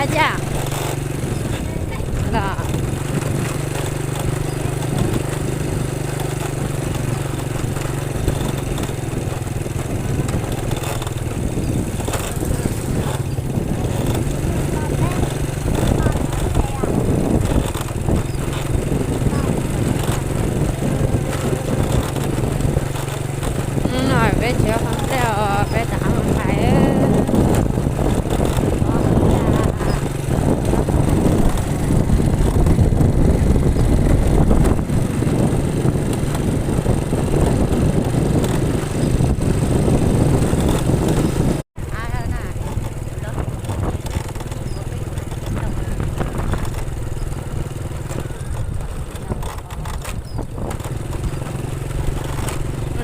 Ab, cas los. Hnub no peb tsis ua hauj lwm os, peb rov qab mus hais.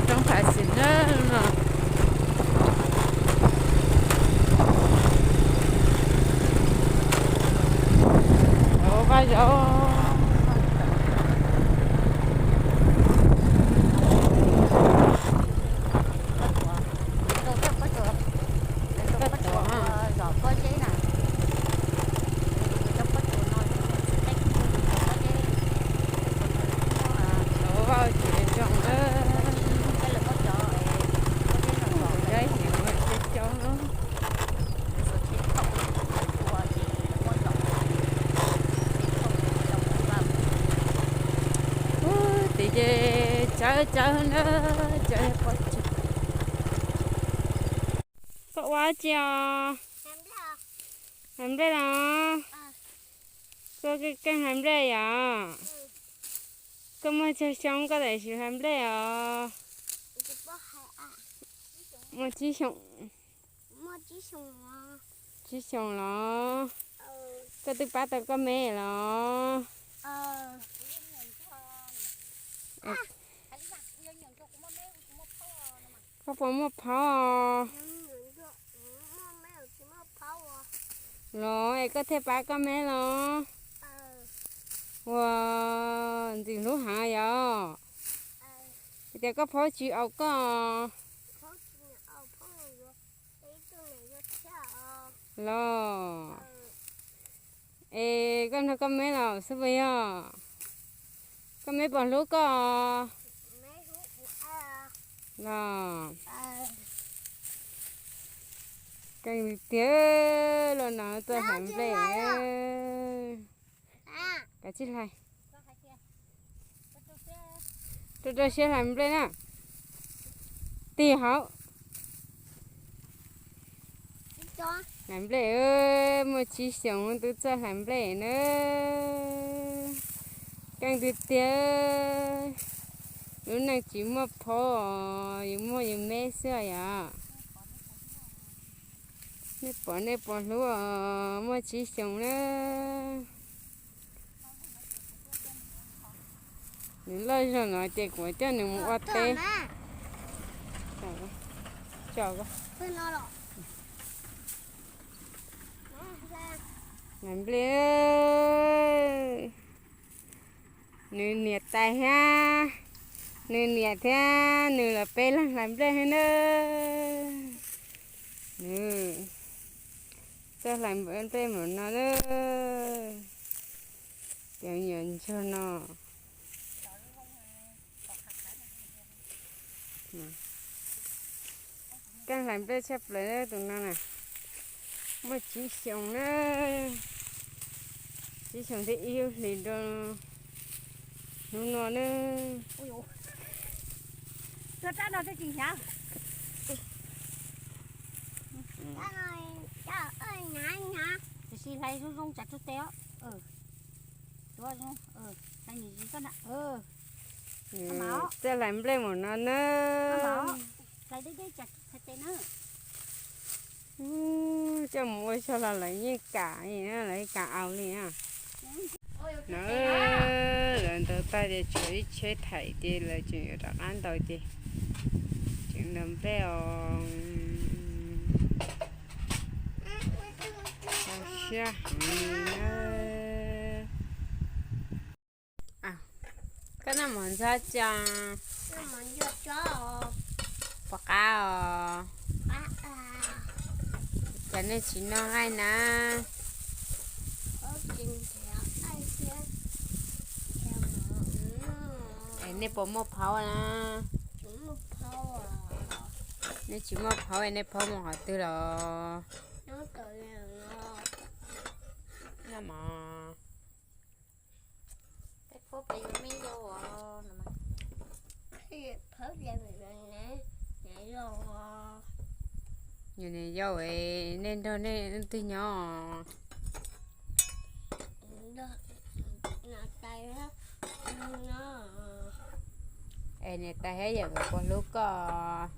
Roob Phav Xis na no. Vaj zaub. Vaj tsev zoo na. Cov hiav cov cov no. Ub, tid ces tsawb tsawb na, tsawb pob tsuas. Koj ua dab tsi os? Hlais nplej los? Koj keej hlais nplej yom? Koj muaj tsawg xyoo koj tseem hlais nplej os? Muaj tsib xyoos. Tsib xyoos los? Koj twb pab tau koj me los? Koj puas muaj phauj? Los es koj thiaj pab koj me los? Ua ntxim hlub heev yom. Tias koj phauj tsis aus koj los? Es koj nrog koj me los xwb puas yog? Koj me puas hlub koj los? Keej tiag, los no tuaj hlais nplej. Kav tsij hlais. Rau rau siab hlais nplej na. Tig hauv. Hlais nplej, muaj tsib xyoos twb txawj hlais nplej na. Keej tiag tiag, lub neej tsis muaj phauj, yus muaj yus me xwb yom. Nej pom nej puas hlub os, muaj tsib xyoos na. Nws loj zog no ces kuv coj nws mus ua teb. Hlais nplej, nws niam tais thiab, nws niam thiab nws los peb leeg hlais nplej thiab na. Nws txawj hlais nplej npaum no na. Cov nyuam ntsuag no. Keej hlais nplej tshaj plaws tus no na. Muaj tsib xyoos na, tsib xyoos thiab ib lub hlis rau hnub no na. Tiam sis hlais zoo zoo tsam tsuj tes os. Txawj hlais nplej npaum no na. Coj mus ua zog los lawv yeej kam, lawv yeej kam aus li na. No, lawv ntaus tag ces tshuav ib tsheb thaim ces lawv tseem yuav rov qab ntaus ces tseem ntaus nplej os. Siab heev li na. Koj noj mov ntxob tso. Pom qab os. Cas nej tsis noj nqaij na? Nej puas muaj phaub na? Nej tsis muaj phaub, nej phaub mus qhov twg los? Noj mov. Yog niam yau, nej nrog nej leej twg nyob? Es niam tais thiab yawm nkawd puas hlub koj?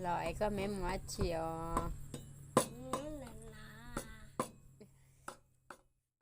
Los es koj me mus dab tsi os?